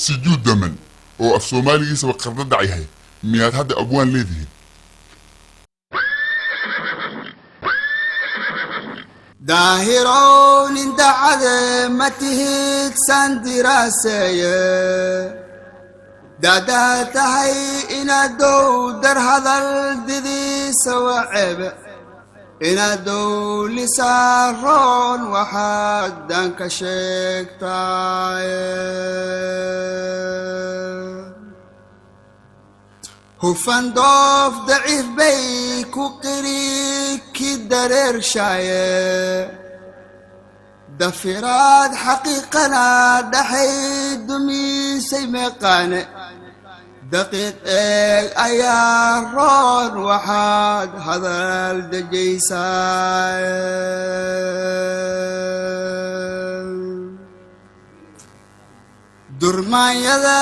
Sujuud daman oo af Soomaaligiisaba qardo dhac yahay, miyaad hadda abwaan leedihiin? Daahirow, nin dacade ma tihid san diraaseeye, daadaa tahay inaad dow dar hadal didiisa waceebe, inaad dowlisaaroon waxaad danka sheegtaaye. Hufan doof daciif bay ku qiri ki dareershaaye, dafiraad xaqiiqana dhaxay dumiisay meeqaane, daqiiq eeg ayaa roon waxaad hadal dejaysaa. Durmaanyada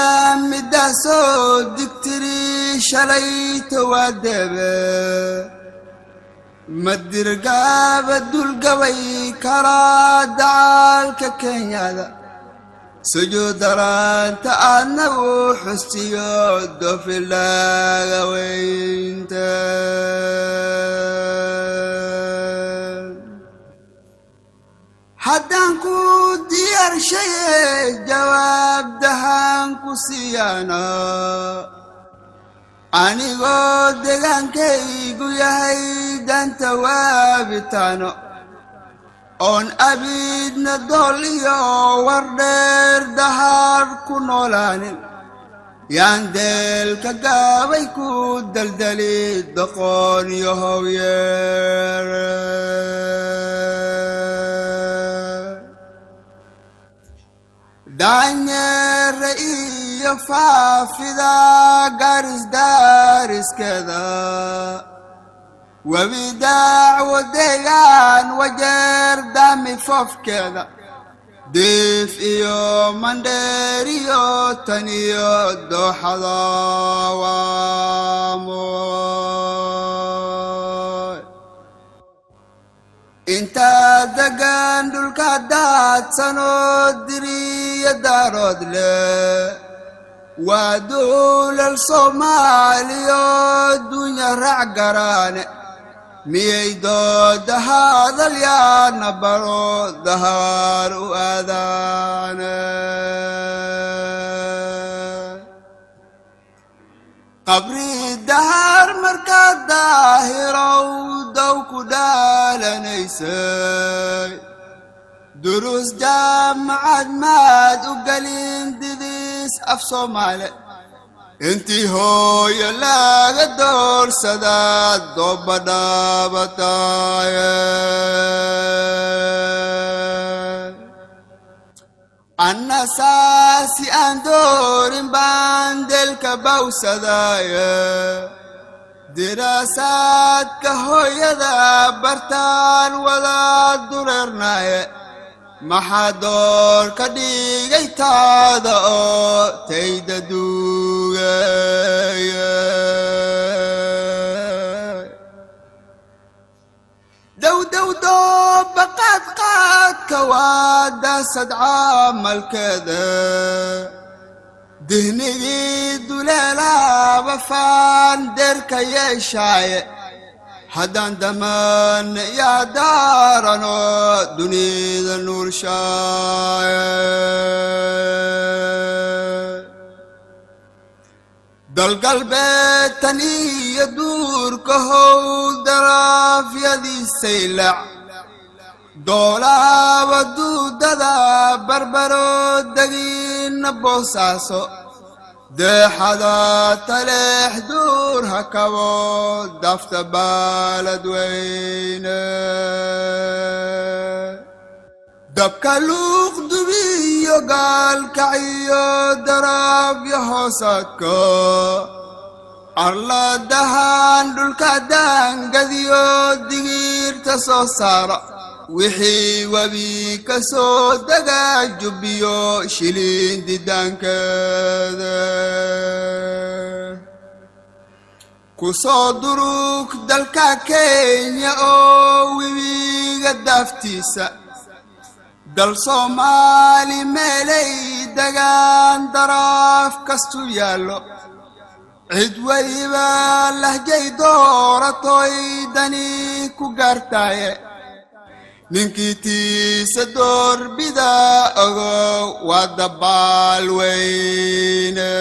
midaasoo digtiri shalayto waa deebe, madirgaaba dulgabay karaa dacaalka Kenyada, sujuud daraanta aadna uu xustiyo dofilaaga weynta. Haddaan ku diyaarshaye jawaab dahaan ku siiyana, anigoo degaankaygu yahay danta waabitaano, oon abiidna dool iyo war dheer dahaar ku noolaanin, yaan deelka gaabay ku daldali doqoon iyo howyeer. Daanyeere iyo faafida garis daariskeeda, webi dacwo deegaan wajeer daami foofkeeda, diif iyo mandheer iyo tan iyo dooxada waamoy. Intaa degan dhulka daadsanoo diriya daarood leh, waa duulal Soomaaliyo dunya raac garaane, miyay dooda hadal yaana baro dahaar u aadaane? Qabri dahaar markaad daahirow dow ku dhaalanaysay, duruus jaamacad maad u gelin didiis af Soomaale, intii hooyo laga doorsadaa doobba dhaabataaye. Anna saasi aan doorin baan delka bawsadaaye, diraasaadka hooyada bartaan wada dureernaaye, maxaa door ka dhigay taada oo tayda duugaye? Dowdow dooba qaad qaadka waa daasad camalkeeda, dihnigii duleelaaba faan deerka yeeshaaye, haddaan daman yaa daaranoo dunida nuurshaaye. Dalgalbeed tan iyo duurka how daraafyadiisay lac, doolaaba duudada barbaro degiinna Boosaaso, deexada taleex duur ha kabo dafta baalad weyne, dabka luuq dubiyo gaalkaciyo daraafya hoosaadka. Arladahan dhulka daangadiyo digiirta soo saara, wixii webi ka soo dega jubbiyo shilin didaankeeda. Ku soo durug dalka Kenya oo webiga daaftiisa, dal Soomaali meelay degaan daraaf kastu yaallo, cid weliba lahjay dooratoy dani ku gaartaaye. Ninkii tiisa doorbida ogo waa dabaal weyne.